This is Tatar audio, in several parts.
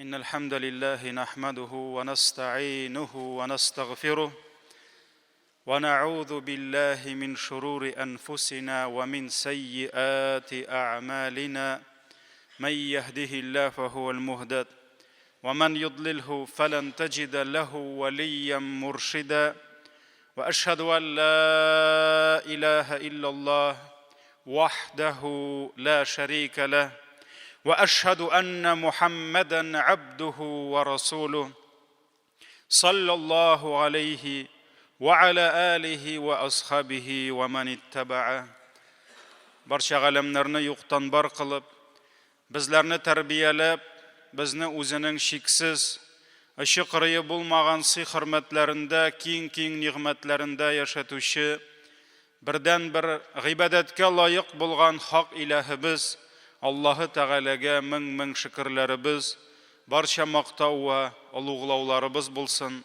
إن الحمد لله نحمده ونستعينه ونستغفره ونعوذ بالله من شرور أنفسنا ومن سيئات أعمالنا من يهده الله فهو المهدد ومن يضلله فلن تجد له وليا مرشدا وأشهد أن لا إله إلا الله وحده لا شريك له وأشهد أن محمدا عبده ورسوله صلى الله عليه وعلى آله وأصحابه ومن اتبعه Барча галәмнәрне юктан бар кылып, безләрне тәрбияләп, безне үзенең чиксез, очы-кырые булмаган сый-хөрмәтләрендә, киң-киң нигъмәтләрендә яшәтүче, бердәнбер гыйбадәткә лаек булган хак иләһебез Аллаһы Тәгаләгә мең-мең шөкерләребез, барча мактау вә олуглауларыбыз булсын.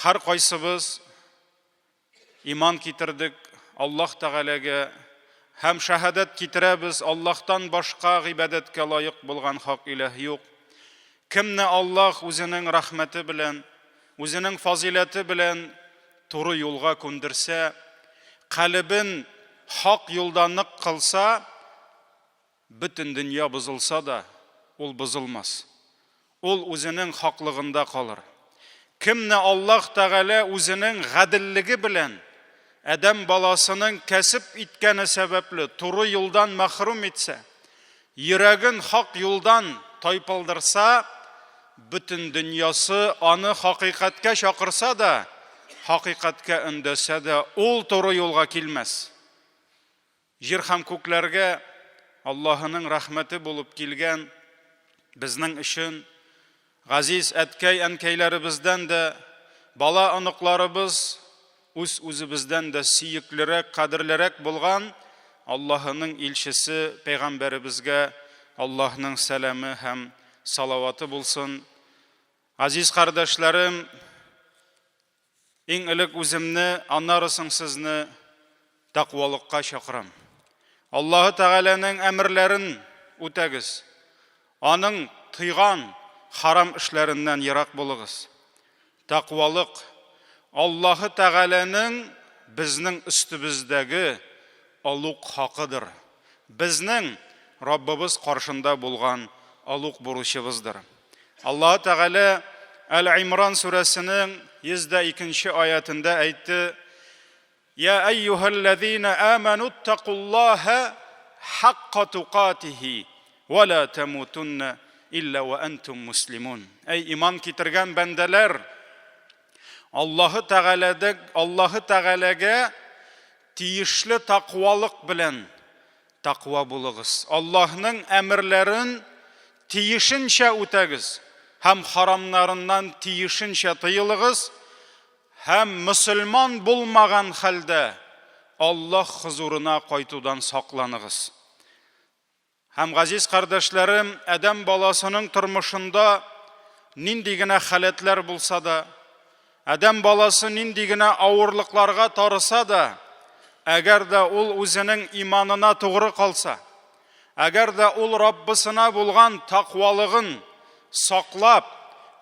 Һәркайсыбыз иман китердек Аллаһ Тәгаләгә һәм шәһадәт китерәбез, Аллаһтан башка гыйбадәткә лаек булган хак иләһ юк. Кемне Аллаһ үзенең рәхмәте белән, үзенең фазыйләте белән туры юлга күндерсә, калебен хак юлда нык кылса, бөтен дөнья бозылса да, ул бозылмас. Ул үзенең хаклыгында калыр. Кемне Аллаһ Тәгалә үзенең гаделлеге белән адәм баласының кәсеп иткәне сәбәпле туры юлдан мәхрүм итсә, йөрәген хак юлдан тайпылдырса, бөтен дөньясы аны хакыйкатькә чакырса да, хакыйкатькә өндәсә дә, ул туры юлга килмәс. Җир һәм күкләргә Аллаһының рәхмәте булып килгән безнең өчен газиз әткәй-әнкәйләребездән дә, бала-оныкларыбыз үз-үзебездән дә сөеклерәк, кадерлерәк булган Аллаһының илчесе пәйгамбәребезгә Аллаһның сәламе һәм салаваты булсын. Газиз кардәшләрем, Иң элек үземне, аннары соң сезне тәкъвалыкка чакырам. Аллаһы Тәгаләнең әмерләрен үтәгез. Аның тыйган харам эшләреннән ерак булыгыз. Тәкъвалык Аллаһы Тәгаләнең безнең өстебездәге олуг хакыдыр. Безнең Раббыбыз каршында булган олуг бурычыбыздыр. Аллаһы Тәгалә Әл-Имран сүрәсенең 102 нче аятендә әйтте: Я әйюһәлләзина аману иттакуллаһа хакка тукатихи ва ла тамутунна илля ва антум муслимун. Әй иман китергән бәндәләр, Аллаһы Тәгаләдә Аллаһы Тәгаләгә тиешле тәкъвалык белән тәкъва булыгыз. Аллаһның әмерләрен тиешенчә үтәгез һәм харамнарыннан тиешенчә тыелыгыз һәм мөселман булмаган хәлдә Аллаһ хозурына кайтудан сакланыгыз. Һәм, газиз кардәшләрем, адәм баласының тормышында нинди генә халәтләр булса да, адәм баласы нинди генә авырлыкларга тарыса да, әгәр дә ул үзенең иманына тугры калса, әгәр дә ул Раббысына булган тәкъвалыгын саклап,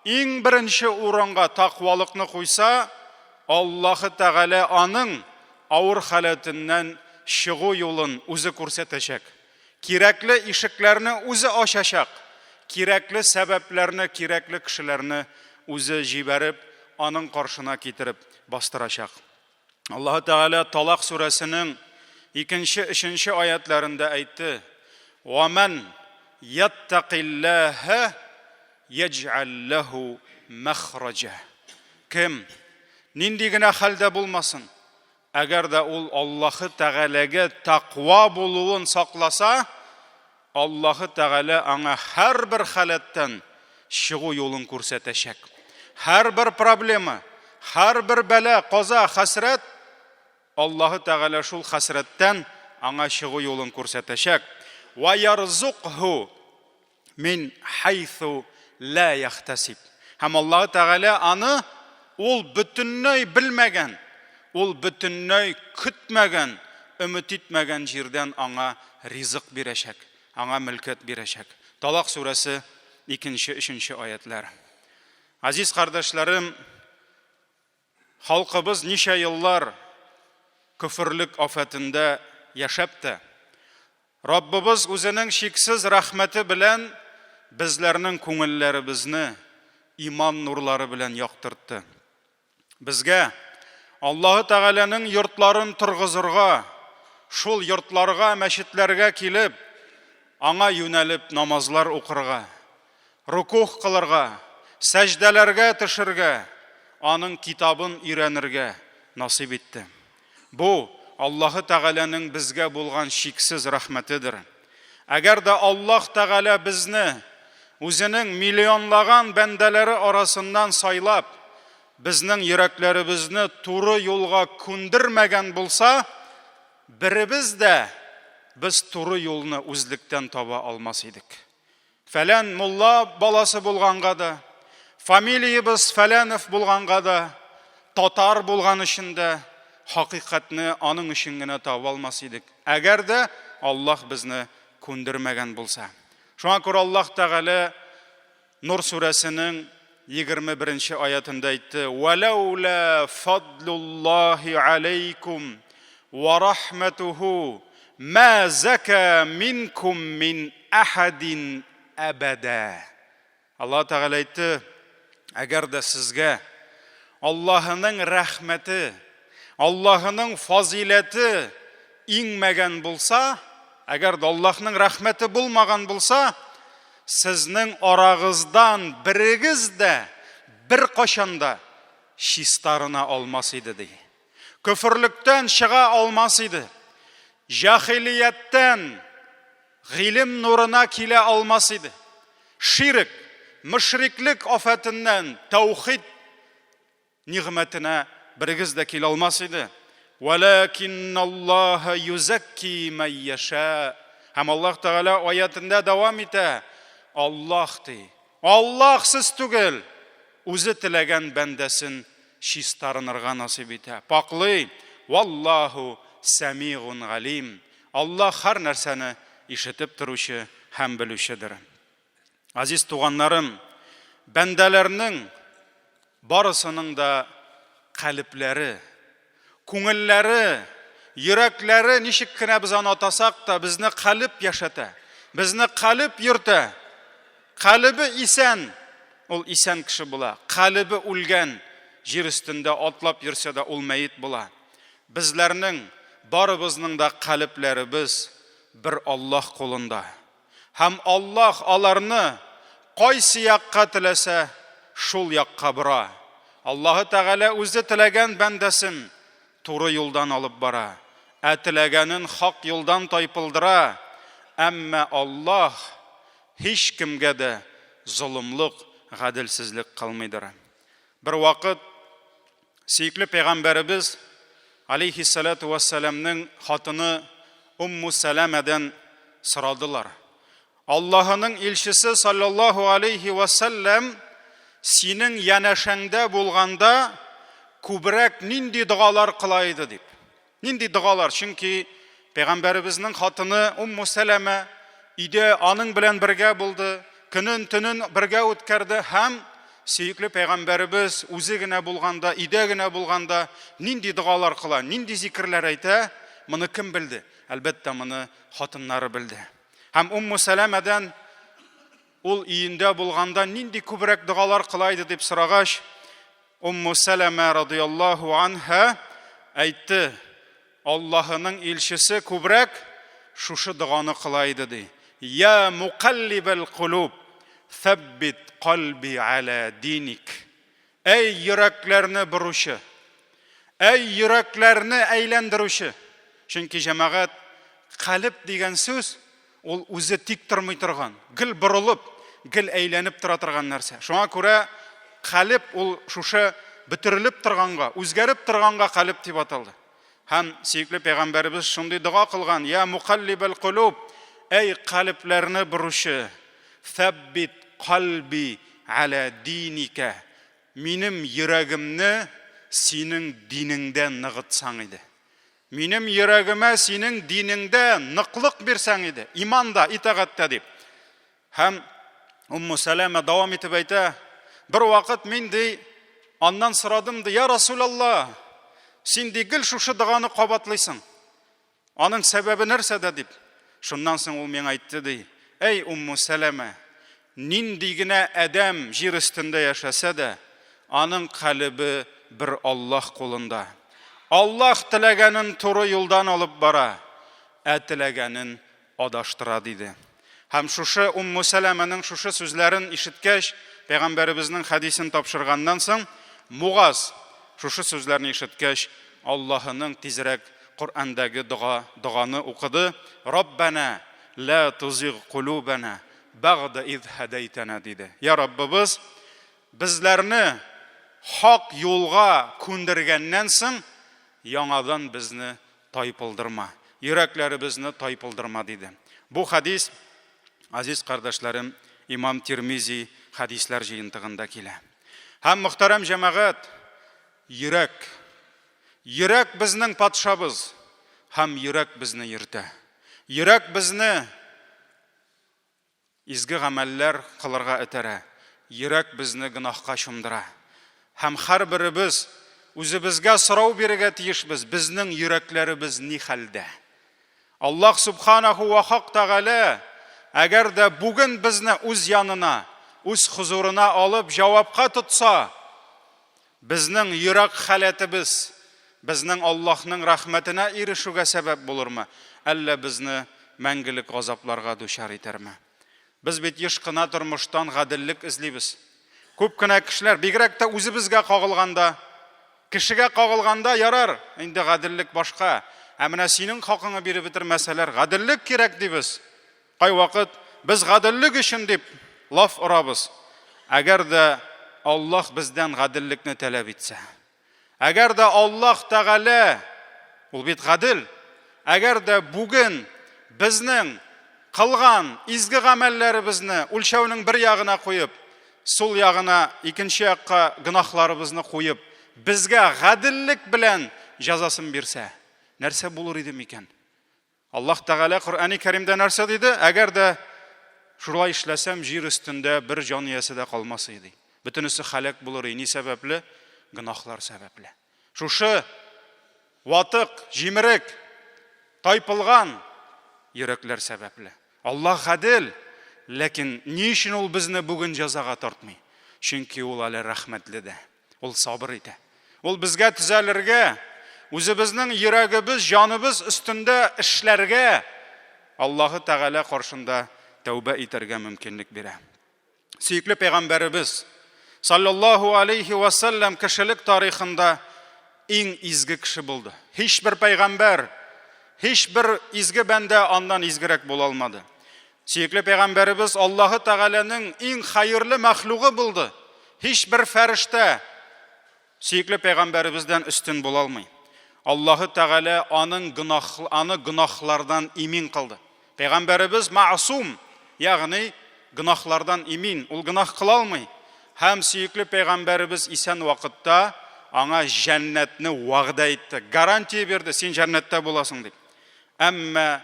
иң беренче урынга тәкъвалыкны куйса, Аллаһы Тәгалә аның авыр халәтеннән чыгу юлын үзе күрсәтәчәк. Кирәкле ишекләрне үзе ачачак, кирәкле сәбәпләрне, кирәкле кешеләрне үзе җибәреп, аның каршына китереп бастырачак. Аллаһы Тәгалә Талак сүрәсенең икенче, өченче аятләрендә әйтте: "Ва ман яттакиллаһа яҗ'ал ләһу махраҗа". Кем нинди генә хәлдә булмасын, Әгәр дә ул Аллаһы Тәгаләгә тәкъва булуын сакласа, Аллаһы Тәгалә аңа һәрбер халәттән чыгу юлын күрсәтәчәк. Һәрбер проблема, һәрбер бәла, каза, хәсрәт, Аллаһы Тәгалә шул хәсрәттән аңа чыгу юлын күрсәтәчәк. Ва ярзукһу мин хайсу ла яхтасиб. Һәм Аллаһы Тәгалә аны ул бөтенләй белмәгән, ул бөтенләй көтмәгән, өмет итмәгән җирдән аңа ризык бирәчәк, аңа мөлкәт бирәчәк. Талак сүрәсе икенче, өченче аятләр. Азиз кардәшләрем, халкыбыз ничә еллар көферлек афәтендә яшәп тә, Раббыбыз үзенең чиксез рәхмәте белән безләрнең күңелләребезне иман нурлары белән яктыртты. Безгә Аллаһы Тәгаләнең йортларын торгызырга, шул йортларга, мәчетләргә килеп, аңа юнәлеп намазлар укырга, рукух кылырга, сәҗдәләргә төшергә, аның китабын өйрәнергә насыйп итте. Бу, Аллаһы Тәгаләнең безгә булган чиксез рәхмәтедер. Әгәр дә Аллаһ Тәгалә безне үзенең миллионлаган бәндәләре арасыннан сайлап, безнең йөрәкләребезне туры юлга күндермәгән булса, беребез дә без туры юлны үзлектән таба алмас идек. Фәлән мулла баласы булганга да, фамилиябез Фәләнов булганга да, татар булган өчен дә хакыйкатьне аның өчен генә таба алмас идек. Әгәр дә Аллаһ безне күндермәгән булса. Шуңа күрә Аллаһ Тәгалә Нур сүрәсенең 21 нче аятында әйтте: "Вәләүлә фадлуллаһи алейкум ва рахматуху ма зака минкум мин ахадин абада". Аллаһ Тәгалә әйтте: Әгәр дә сезгә Аллаһының рәхмәте, Аллаһының фазиләте иңмәгән булса, әгәр дә Аллаһның рәхмәте булмаган булса, сезнең арагыздан берегез дә беркайчан да чистарына алмас иде, ди. Көферлектән чыга алмас иде. Җахилияттән гыйлем нурына килә алмас иде. Ширк, мөшриклек афәтеннән тәүхид нигъмәтенә берегез дә килә алмас иде. Вәләкинналлаһа юзәкки мән яшә. Һәм Аллаһ Тәгалә аятендә дәвам итә. Аллаһ ди. Аллаһ сез түгел, үзе теләгән бәндәсен чистарынырга насыйп итә. Паклый. Валлаһу сәмигун галим. Аллаһ һәр нәрсәне ишетеп торучы һәм белүчедер. Азиз туганнарым, бәндәләрнең барысының да калебләре, күңелләре, йөрәкләре ничек кенә без аны атасак та, безне калеб яшәтә, безне калеб йөртә. Калебе исән, ул исән кеше була. Калебе үлгән, җир өстендә атлап йөрсә дә, ул мәет була. Безләрнең барыбызның да калебләребез бер Аллаһ кулында. Һәм Аллаһ аларны кайсы якка теләсә, шул якка бора. Аллаһы Тәгалә үзе теләгән бәндәсен туры юлдан алып бара, ә теләгәнен хак юлдан тайпылдыра. Әмма Аллаһ һичкемгә дә золымлык, гаделсезлек кылмыйдыр. Бервакыт сөекле пәйгамбәребез алейһиссалату вәссәламнең хатыны Умму Сәламәдән сорадылар. Аллаһының илчесе саллаллаһу алейһи вәсәлләм синең янәшәңдә булганда күбрәк нинди догалар кыла иде дип. Нинди догалар? Чөнки пәйгамбәребезнең хатыны Умму Сәләмә өйдә аның белән бергә булды, көнен, төнен бергә үткәрде һәм сөекле пәйгамбәребез үзе генә булганда, өйдә генә булганда нинди догалар кыла, нинди зикерләр әйтә, моны кем белде? Әлбәттә, моны хатыннары белде. Һәм Умму Сәләмәдән ул өендә булганда нинди күбрәк догалар кыла иде дип сорагач, Умму Сәләмә радыяллаһу анһа әйтте, Аллаһының илчесе күбрәк шушы доганы кыла иде ди. Я мукаллибәл кулуб, сәббит кальби аля диник. Әй йөрәкләрне боручы, әй йөрәкләрне әйләндерүче. Чөнки җәмәгать калеб дигән сүз ул үзе тик тормый торган, гел борылып, гел әйләнеп тора торган нәрсә. Шуңа күрә калеб ул шушы бөтерелеп торганга, үзгәреп торганга калеб дип аталды. Һәм сөекле пәйгамбәребез шундый дога кылган: "Я мукаллибал кулуб, әй калебләрне боручы, сәббит кальби аля диника. Минем йөрәгемне синең динеңдә ныгытсаң иде. Минем йөрәгемә синең динеңдә ныклык бирсәң иде, иманда, итагатьтә дип. Һәм Умму Сәләмә дәвам итеп әйтә, бер вакыт мин ди, аннан сорадым ди, я Расулалла, син ди гел шушы доганы кабатлыйсың. Аның сәбәбе нәрсәдә дип. Шуннан соң ул миңа әйтте ди, әй Умму Сәләмә, нинди генә адәм җир өстендә яшәсә дә, аның калебе бер Аллаһ кулында. Аллаһ теләгәнен туры юлдан алып бара, ә теләгәнен адаштыра, диде. Һәм шушы Умму Сәләмәнең шушы сүзләрен ишеткәч, пәйгамбәребезнең хәдисен тапшырганнан соң, Мугаз шушы сүзләрне ишеткәч, Аллаһының тизрәк Коръәндәге дога, доганы укыды, Раббәнә лә тузиг кулубәнә бәгъдә из һәдәйтәнә, диде. Я Раббыбыз, безләрне хак юлга күндергәннән соң, яңадан безне тайпылдырма, йөрәкләребезне тайпылдырма, диде. Бу хәдис, азиз кардәшләрем, имам Тирмизи хәдисләр җыентыгында килә. Һәм, мөхтәрәм җәмәгать, йөрәк. Йөрәк безнең патшабыз, һәм йөрәк безне йөртә. Йөрәк безне Изге гамәлләр кылырга этәрә, йөрәк безне гөнаһка чумдыра. Һәм һәрберебез үзебезгә сорау бирергә тиешбез, безнең йөрәкләребез ни хәлдә? Аллаһ Субханаху ва Хак Тәгалә, әгәр дә бүген безне үз янына, үз хозурына алып җавапка тотса, безнең йөрәк халәтебез безнең Аллаһның рәхмәтенә ирешүгә сәбәп булырмы, әллә безне мәңгелек газапларга дучар итәрме? Без бит еш кына тормыштан гаделлек эзлибез. Күп кенә кешеләр, бигрәк тә үзебезгә кагылганда, кешегә кагылганда ярар, инде гаделлек башка. Ә менә синең хакыңны биреп бетермәсәләр, гаделлек кирәк дибез. Кайвакыт без гаделлек өчен дип лаф орабыз. Әгәр дә Аллаһ бездән гаделлекне таләп итсә. Әгәр дә Аллаһ Тәгалә, ул бит гадел, әгәр дә бүген безнең кылган изге гамәлләребезне үлчәүнең бер ягына куеп, сул ягына, икенче якка гөнаһларыбызны куеп, безгә гаделлек белән җәзасын бирсә, нәрсә булыр иде микән? Аллаһ Тәгалә Коръәни Кәримдә нәрсә диде? Әгәр дә шулай эшләсәм, җир өстендә бер җан иясе дә калмас иде. Бөтенесе халәк булыр иде. Ни сәбәпле? Гөнаһлар сәбәпле. Шушы ватык, җимерек, тайпылган йөрәкләр сәбәпле. Аллаһ гадел, ләкин ни өчен ул безне бүген җәзага тартмый? Чөнки ул әле рәхмәтле дә. Ул сабыр итә. Ул безгә төзәлергә, үзебезнең йөрәгебез, җаныбыз өстендә эшләргә, Аллаһы Тәгалә каршында тәүбә итәргә мөмкинлек бирә. Сөекле пәйгамбәребез саллаллаһу алейхи ва саллям кешелек тарихында иң изге кеше булды. Һичбер пәйгамбәр, һичбер изге бәндә аннан изгерәк була алмады. Сөекле пәйгамбәребез Аллаһы Тәгаләнең иң хәерле мәхлугы булды. Һичбер фәрештә сөекле пәйгамбәребездән өстен була алмый. Аллаһы Тәгалә аның гөнаһ, аны гөнаһлардан имин кылды. Пәйгамбәребез мәгъсум, ягъни гөнаһлардан имин, ул гөнаһ кыла алмый. Һәм сөекле пәйгамбәребез исән вакытта аңа җәннәтне вәгъдә итте, гарантия бирде, син җәннәттә буласың дип. Әмма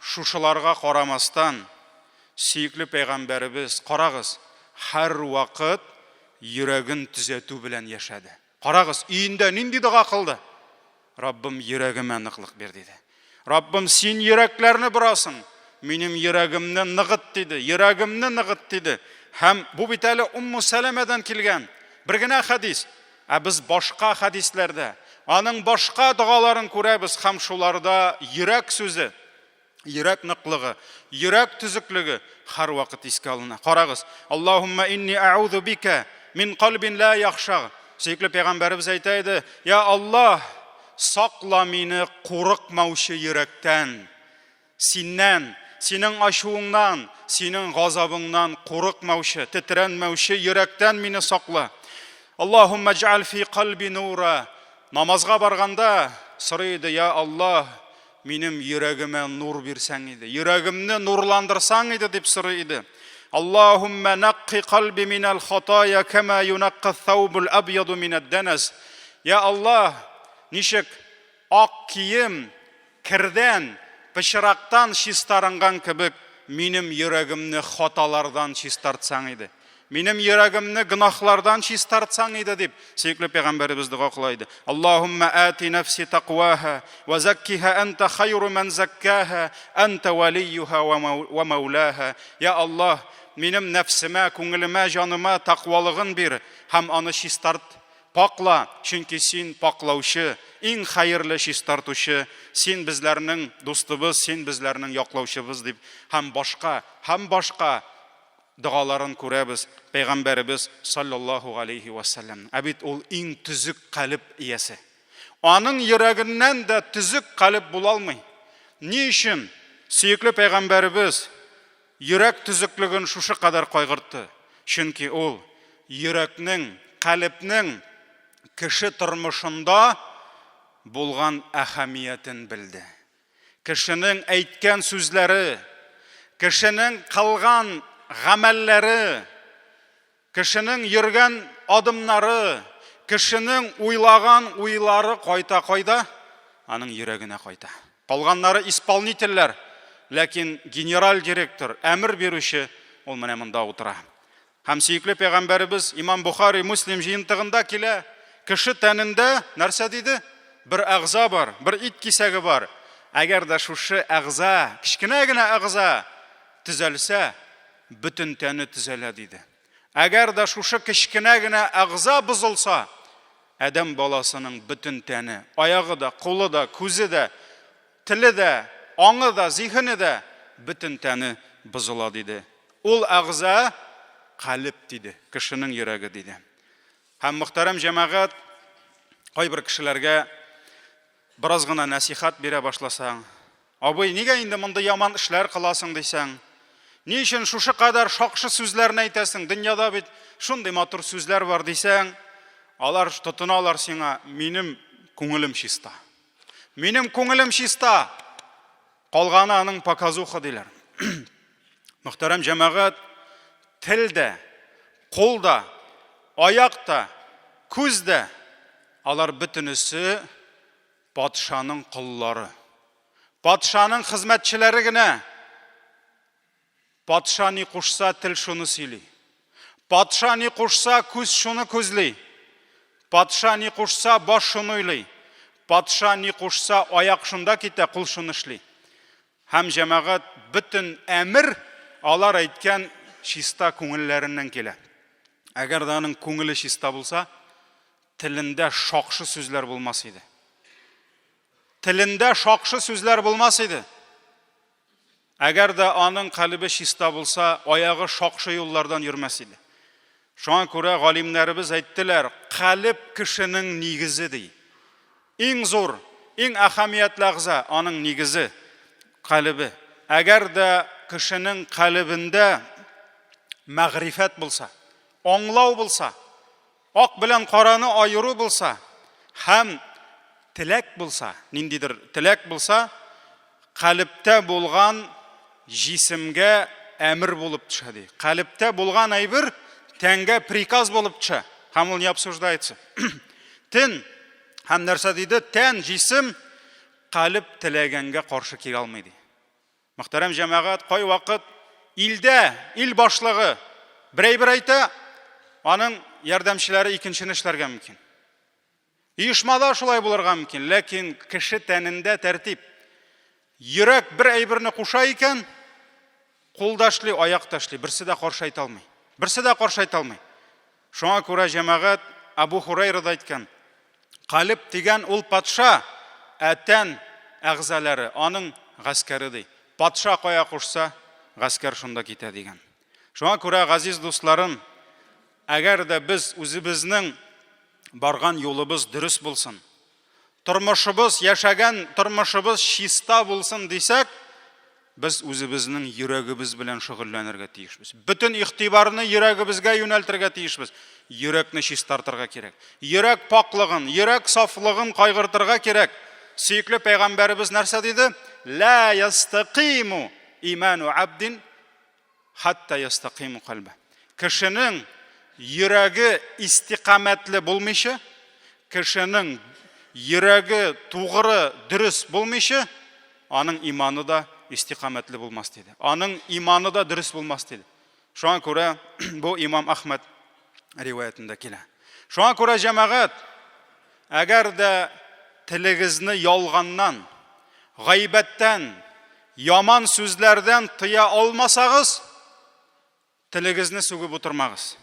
шушыларга карамастан, сөекле пәйгамбәребез, карагыз, һәрвакыт йөрәген төзәтү белән яшәде. Карагыз, өендә нинди дога кылды? Раббым, йөрәгемә ныклык бир, диде. Раббым, син йөрәкләрне борасың, минем йөрәгемне ныгыт, диде. Йөрәгемне ныгыт, диде. Һәм бу бит әле Умму Сәләмәдән килгән бер генә хәдис. Ә без башка хәдисләрдә аның башка догаларын күрәбез һәм шуларда йөрәк сүзе, йөрәк ныклыгы, йөрәк төзеклеге һәрвакыт искә алына. Карагыз, Аллаһумма инни аузу бика мин кальбин ла яхша. Сөекле пәйгамбәребез әйтә иде, Я Аллаһ, сакла мине курыкмаучы йөрәктән. Синнән, синең ачуыңнан, синең газабыңнан курыкмаучы, тетрәнмәүче йөрәктән мине сакла. Аллаһумма җәл фи кальби нура. Намазга барганда сорый иде, я Аллаһ, минем йөрәгемә нур бирсәң иде, йөрәгемне нурландырсаң иде дип сорый иде. Аллаһумма наққи кальби минәл хатая кама юнаққа thawбул абьяду минәд данас. Я Аллаһ, ничек Ак кием кердән, пычрактан чистарынган кебек, минем йөрәгемне хаталардан чистартсаң иде. Минем йөрәгемне гөнаһлардан чистартсаң иде, дип, сөекле пәйгамбәребез дога кыла иде. Аллаһумма ати нәфси тақваһа ва заккиһа анта хайру ман заккаһа анта валиюһа ва маулаһа. Я Аллаһ, минем нәфсемә, күңелемә, җаныма тәкъвалыгын бир һәм аны чистарт, пакла, чөнки син паклаучы, иң хәерле чистартучы, син безләрнең дустыбыз, син безләрнең яклаучыбыз, дип һәм башка, һәм башка догаларын күрәбез Пәйгамбәребез саллаллаһу галәйһи вә сәлләмнең. Ә бит ул иң төзек калеб иясе. Аның йөрәгеннән дә төзек калеб була алмый. Ни өчен сөекле Пәйгамбәребез йөрәк төзеклеген шушы кадәр кайгыртты? Чөнки ул йөрәкнең, калебнең кеше тормышында булган әһәмиятен белде. Кешенең әйткән сүзләре, кешенең кылган гамәлләре, кешенең йөргән адымнары, кешенең уйлаган уйлары кайта кайда? Аның йөрәгенә кайта. Калганнары исполнительләр, ләкин генераль директор, әмер бирүче ул менә монда утыра. Һәм сөекле пәйгамбәребез Имам Бухари Муслим җыентыгында килә, кеше тәнендә нәрсә диде? Бер әгъза бар, бер ит кисәге бар. Әгәр дә шушы әгъза, кечкенә генә әгъза төзәлсә, бөтен тәне төзәлә диде. Әгәр дә шушы кечкенә генә әгъза бозылса, адәм баласының бөтен тәне, аягы да, кулы да, күзе дә, Теле дә, аңы да, зиһене дә, бөтен тәне бозыла, диде. Ул әгъза калеб, диде, кешенең йөрәге, диде. Һәм, мөхтәрәм җәмәгать, кайбер кешеләргә бераз гына нәсихәт бирә башласаң, абый, нигә инде мондый яман эшләр кыласың, дисәң, ни өчен шушы кадәр шакшы сүзләрне әйтәсең, дөньяда бит шундый матур сүзләр бар, дисәң, алар тотыналар сиңа, минем күңелем чиста. Минем күңелем чиста. Калганы аның показуха диләр. Мөхтәрәм җәмәгать, тел дә, кул да, аяк та, күз дә, алар бөтенесе патшаның коллары. Патшаның хезмәтчеләре генә. Патша ни кушса, тел шуны сөйли. Патша ни кушса, күз шуны күзли. Патша ни кушса, баш шуны уйлый. Патша ни кушса, аяк шунда китә, кул шуны эшли. Һәм җәмәгать бөтен әмер алар әйткән чиста күңелләреннән килә. Әгәр дә аның күңеле чиста булса, телендә шакшы сүзләр булмас иде. Телендә шакшы сүзләр булмас иде. Әгәр дә аның калебе чиста булса, аягы шакшы юллардан йөрмәс иде. Шуңа күрә галимнәребез әйттеләр, калеб кешенең нигезе ди. Иң зур, иң әһәмиятле әгъза аның нигезе, калебе. Әгәр дә кешенең калебендә мәгърифәт булса, аңлау булса, Ак белән караны аеру булса һәм теләк булса, ниндидер теләк булса, калебтә булган җисемгә әмер булып төшә ди. Калебтә булган әйбер тәнгә приказ булып төшә һәм ул не обсуждается. Тен һәм нәрсә диде? Тән, җисем калеб теләгәнгә каршы килә алмый ди. Мөхтәрәм җәмәгать, кайвакыт илдә ил башлыгы бер әйбер әйтә, аның ярдәмчеләре икенчене эшләргә мөмкин. Оешмада шулай булырга мөмкин, ләкин кеше тәнендә тәртип. Йөрәк бер әйберне куша икән, кул да эшли, аяк та эшли, берсе дә каршы әйтә алмый. Берсе дә каршы әйтә алмый. Шуңа күрә җәмәгать Абу Хурайра да әйткән, Калеб дигән ул патша, ә тән әгъзалары аның гаскәре ди. Патша кая кушса, гаскәр шунда китә дигән. Шуңа күрә, газиз дусларым, әгәр дә без үзебезнең барган юлыбыз дөрес булсын, тормышыбыз, яшәгән тормышыбыз чиста булсын дисәк, без үзебезнең йөрәгебез белән шөгыльләнергә тиешбез. Бөтен игътибарны йөрәгебезгә юнәлтергә тиешбез. Йөрәкне чистартырга кирәк. Йөрәк паклыгын, йөрәк сафлыгын кайгыртырга кирәк. Сөекле пәйгамбәребез нәрсә диде? Ла ястакиму иману абдин Хәтта ястакыйму кальбә. Кешенең йөрәге истикамәтле булмыйча, кешенең йөрәге тугры, дөрес булмыйча, аның иманы да истикамәтле булмас диде. Аның иманы да дөрес булмас диде. Шуңа күрә бу имам Ахмад риваятендә килә. Шуңа күрә җәмәгать, әгәр дә телегезне ялганнан, гайбәттән, яман сүзләрдән тыя алмасагыз, телегезне сүгеп утырмагыз.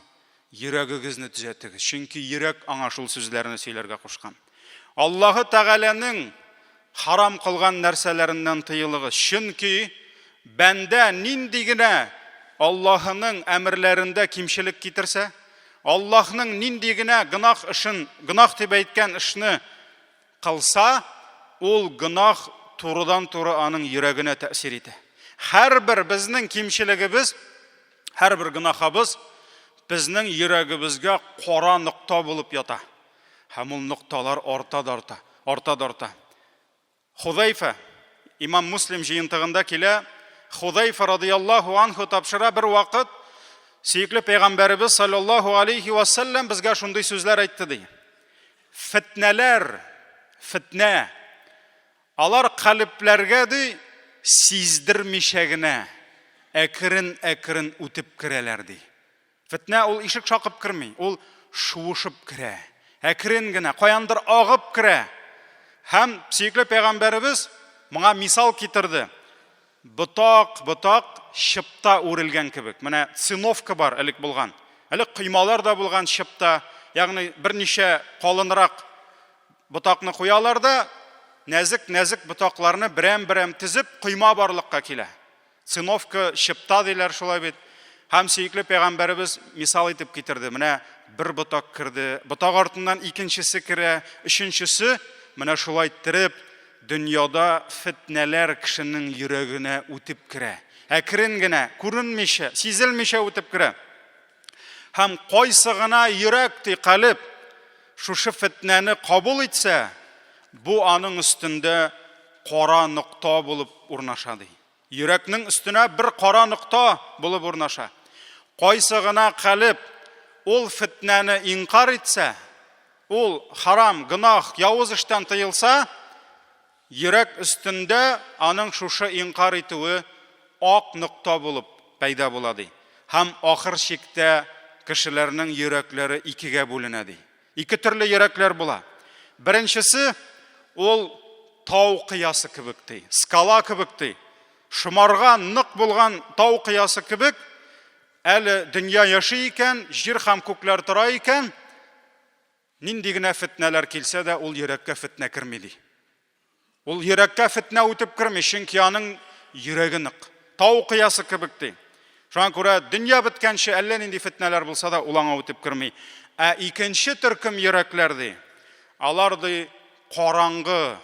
Йөрәгегезне төзәтегез. Чөнки йөрәк аңа шул сүзләрне сөйләргә кушкан. Аллаһы Тәгаләнең харам кылган нәрсәләреннән тыелыгыз. Чөнки бәндә нинди генә Аллаһының әмерләрендә кимчелек китерсә, Аллаһның нинди генә гөнаһ эшен, гөнаһ дип әйткән эшне кылса, ул гөнаһ турыдан-туры аның йөрәгенә тәэсир итә. Һәрбер безнең кимчелегебез, һәрбер гөнаһыбыз безнең йөрәгебезгә кара нокта булып ята. Һәм ул нокталар арта да арта, арта да арта. Худайфа, имам Муслим җыентыгында килә, Худайфа радияллаһу анху тапшыра бер вакыт сөекле пәйгамбәребез саллаллаһу алейхи ва саллям безгә шундый сүзләр әйтте ди. Фитнәләр, фитнә алар калебләргә ди сиздермичә генә әкрен-әкрен үтеп керәләр ди. Фетнә ул ишек шакып керми, ул шуышып керә. Әкрен генә, каяндыр агып керә. Һәм сөекле пәйгамбәребез моңа мисал китерде. Ботак, ботак чыпта үрелгән кебек. Менә циновка бар элек булган. Элек коймалар да булган чыпта, ягъни берничә калынрак ботакны куялар да, нәзек-нәзек ботакларны берәм-берәм тезеп, койма барлыкка килә. Циновка, чыпта диләр шулай бит. Һәм сөекле пәйгамбәребез мисал итеп китерде. Менә бер ботак керде, ботак артыннан икенчесе керә, өченчесе менә шулай иттереп дөньяда фетнәләр кешенең йөрәгенә үтеп керә. Әкрен генә, күренмичә, сизелмичә үтеп керә. Һәм кайсы гына йөрәк ди калеб шушы фетнәне кабул итсә, бу аның өстендә кара нокта булып урнаша ди. Йөрәкнең өстенә бер кара нокта булып урнаша. Кайсы гына калеб ул фетнәне инкар итсә, ул харам, гөнаһ, явыз эштән тыелса, йөрәк өстендә аның шушы инкар итүе ак нокта булып пәйда була ди. Һәм ахыр чиктә кешеләрнең йөрәкләре икегә бүленә ди. Ике төрле йөрәкләр була. Беренчесе ул тау кыясы кебек ди, скала кебек ди. Шомарга нык булган тау кыясы кебек, әле дөнья яши икән, җир һәм күкләр тора икән, нинди генә фетнәләр килсә дә, ул йөрәккә фетнә керми ди. Ул йөрәккә фетнә үтеп керми, чөнки аның йөрәге нык. Тау кыясы кебек ди. Шуңа күрә дөнья беткәнче әллә нинди фетнәләр булса да, ул аңа үтеп керми. Ә икенче төркем йөрәкләр ди. Алар ди караңгы,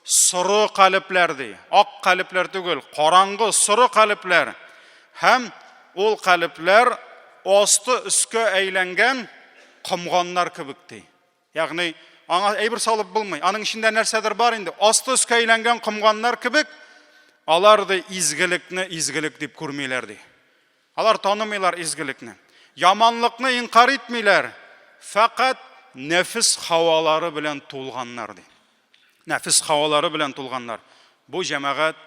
соры калепләр ди. Ак калепләр түгел, караңгы, соры калепләр. Һәм ул калепләр асты өскә әйләнгән комганнар кебек ди. Ягъни аңа әйбер салып булмый. Аның эчендә нәрсәдер бар инде. Асты өскә әйләнгән комганнар кебек, алар ди изгелекне изгелек дип күрмиләр ди. Алар танымыйлар изгелекне. Яманлыкны инкар итмиләр. Фәкать нәфес хавалары белән тулганнар ди. Нәфес хавалары белән тулганнар. Бу җәмәгать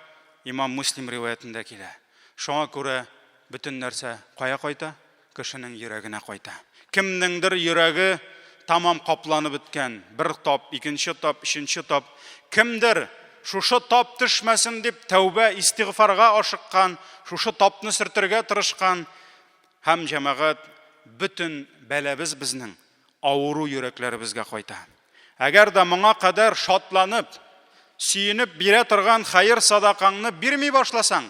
имам Муслим риваятендә килә. Шуңа күрә бөтен нәрсә кая кайта? Кешенең йөрәгенә кайта. Кемнеңдер йөрәге тамам капланып беткән, бер тап, икенче тап, өченче тап. Кемдер шушы тап төшмәсен дип тәүбә, истигъфарга ашыккан, шушы тапны сөртергә тырышкан. Һәм җәмәгать, бөтен бәлабез безнең авыру йөрәкләребезгә кайта. Әгәр дә моңа кадәр шатланып, сөенеп бирә торган хәер-садакаңны бирми башласаң,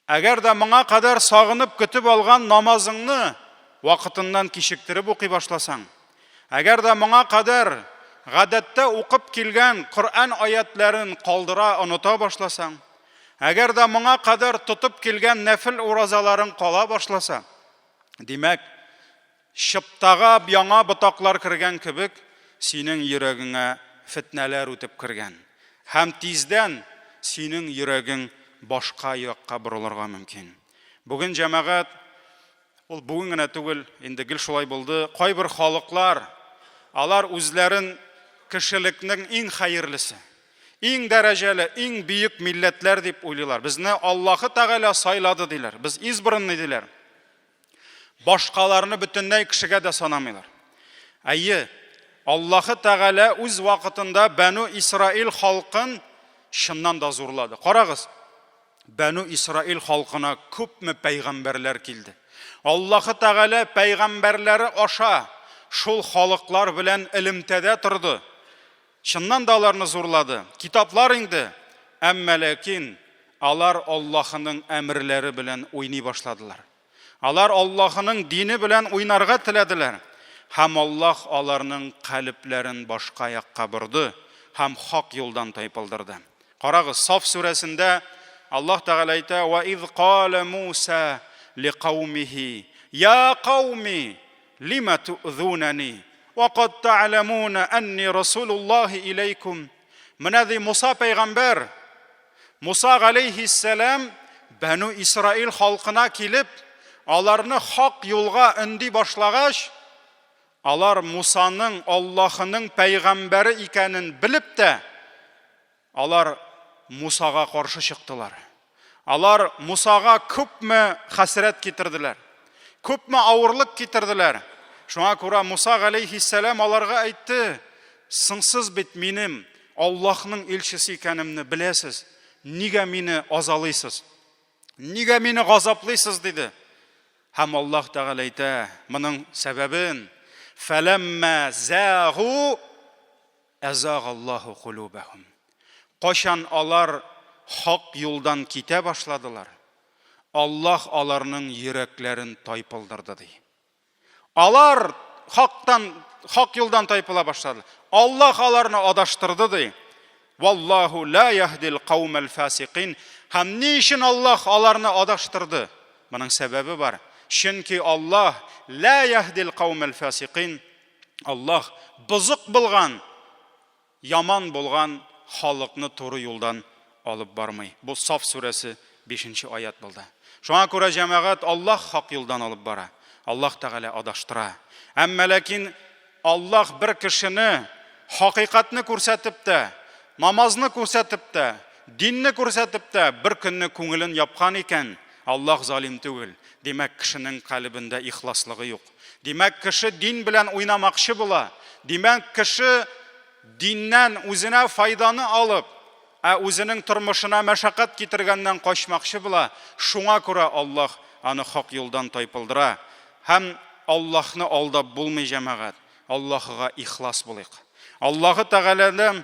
Әгәр дә моңа кадәр сагынып көтеп алган намазыңны вакытыннан кичектереп укый башласаң, әгәр дә моңа кадәр гадәттә укып килгән Коръән аятләрен калдыра, оныта башласаң, әгәр дә моңа кадәр тотып килгән нәфел уразаларың кала башласа, димәк, Чыптага яңа ботаклар кергән кебек, синең йөрәгеңә фетнәләр үтеп кергән. Һәм тиздән синең йөрәгең башка якка борылырга мөмкин. Бүген җәмәгать, ул бүген генә түгел, инде гел шулай булды, кайбер халыклар, алар үзләрен кешелекнең иң хәерлесе, Иң дәрәҗәле, иң бөек милләтләр дип уйлыйлар. Безне Аллаһы Тәгалә сайлады диләр. Без избранный диләр. Башкаларны бөтенләй кешегә дә санамыйлар. Әйе, Аллаһы Тәгалә үз вакытында Бәну Исраил халкын чыннан да зурлады. Карагыз, Бәну Исраил халкына күпме пәйгамбәрләр килде. Аллаһы Тәгалә пәйгамбәрләре аша шул халыклар белән элемтәдә торды. Чыннан да аларны зурлады. Китаплар иңде. Әмма ләкин алар Аллаһының әмерләре белән уйный башладылар. Алар Аллаһының дине белән уйнарга теләделәр. Һәм Аллаһ аларның калебләрен башка якка борды һәм хак юлдан тайпылдырды. Карагыз, Саф сүрәсендә Аллаһ Тәгалә әйтә: "Ва из кала Муса ликаумихи, я кауми, лима ту'зунани, ва кад та'ламуна анни расулуллаһи иләйкум". Менә ди Муса пәйгамбәр, Муса галәйһиссәлам Бәну Исраил халкына килеп, аларны хак юлга өнди башлагач, алар Мусаның Аллаһының пәйгамбәре икәнен белеп тә, Алар Мусага каршы чыктылар. Алар Мусага күпме хәсрәт китерделәр, күпме авырлык китерделәр. Шуңа күрә Муса галәйһиссәлам аларга әйтте: "Сыңсыз бит минем Аллаһның илчесе икәнемне беләсез. Нигә мине азалыйсыз? Нигә мине газаплыйсыз?" диде. Һәм Аллаһ Тәгалә әйтә моның сәбәбен: "Фәләммә зәгу Әзагаллаһу кулубәһум. Кайчан алар хак юлдан китә башладылар, Аллаһ аларның йөрәкләрен тайпылдырды, ди. Алар хактан, хак юлдан тайпыла башладылар. Аллаһ аларны адаштырды, ди. Валлаһу ла яһдил каумәл фасикин. Һәм ни өчен Аллаһ аларны адаштырды? Моның сәбәбе бар. Чөнки Аллаһ ла яһдил каумәл фасикин. Аллаһ бозык булган, яман булган халыкны туры юлдан алып бармый. Бу Саф сүрәсе 5 нче аять булды. Шуңа күрә, җәмәгать, Аллаһ хак юлдан алып бара. Аллаһ Тәгалә адаштыра. Әмма ләкин Аллаһ бер кешене хакыйкатьне күрсәтеп тә, намазны күрсәтеп тә, динне күрсәтеп тә, бер көнне күңелен япкан икән, Аллаһ залим түгел. Димәк, кешенең калебендә ихласлыгы юк. Димәк, кеше дин белән уйнамакчы була. Димәк, кеше диннән үзенә файданы алып, ә үзенең тормышына мәшәкать китергәннән качмакчы була. Шуңа күрә Аллаһ аны хак юлдан тайпылдыра. Һәм Аллаһны алдап булмый, җәмәгать. Аллаһыга ихлас булыйк. Аллаһы Тәгаләдән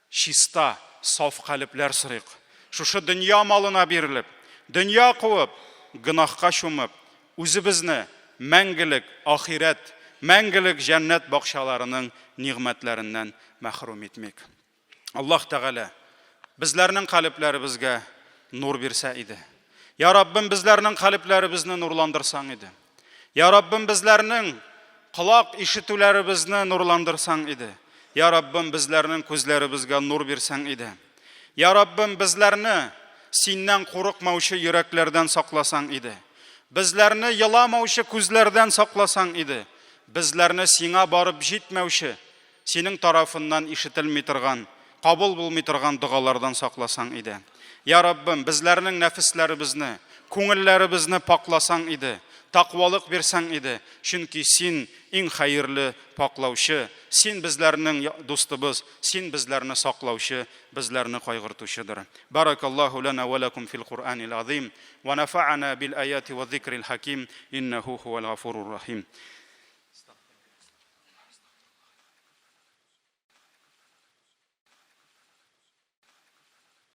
Чиста, саф калебләр сорыйк. Шушы дөнья малына бирелеп, дөнья куып, гөнаһка чумып, үзебезне мәңгелек ахирәт, мәңгелек җәннәт бакчаларының нигъмәтләреннән мәхрүм итмик. Аллаһ Тәгалә безләрнең калебләребезгә нур бирсә иде. Я Раббым, безләрнең калебләребезне нурландырсаң иде. Я Раббым, безләрнең колак ишетүләребезне нурландырсаң иде. Я Раббым, безләрнең күзләребезгә нур бирсәң иде. Я Раббым, безләрне синнән курыкмаучы йөрәкләрдән сакласаң иде. Безләрне еламаучы күзләрдән сакласаң иде. Безләрне сиңа барып җитмәүче, Синең тарафыннан ишетелми торган, кабул булмый торган догалардан сакласаң иде. Я Раббым, безләрнең нәфесләребезне, күңелләребезне пакъласаң иде, тәкъвалык бирсәң иде, чөнки Син иң хәерле пакълаучы, Син безләрнең дустыбыз, Син безләрне саклаучы, безләрне кайгыртучыдыр. Баракаллаһу ләна вә ләкум фил Куръанил азим, вә нәфәәна бил аяти вә зикрил хаким, иннәһу һуәл гафурур рахим.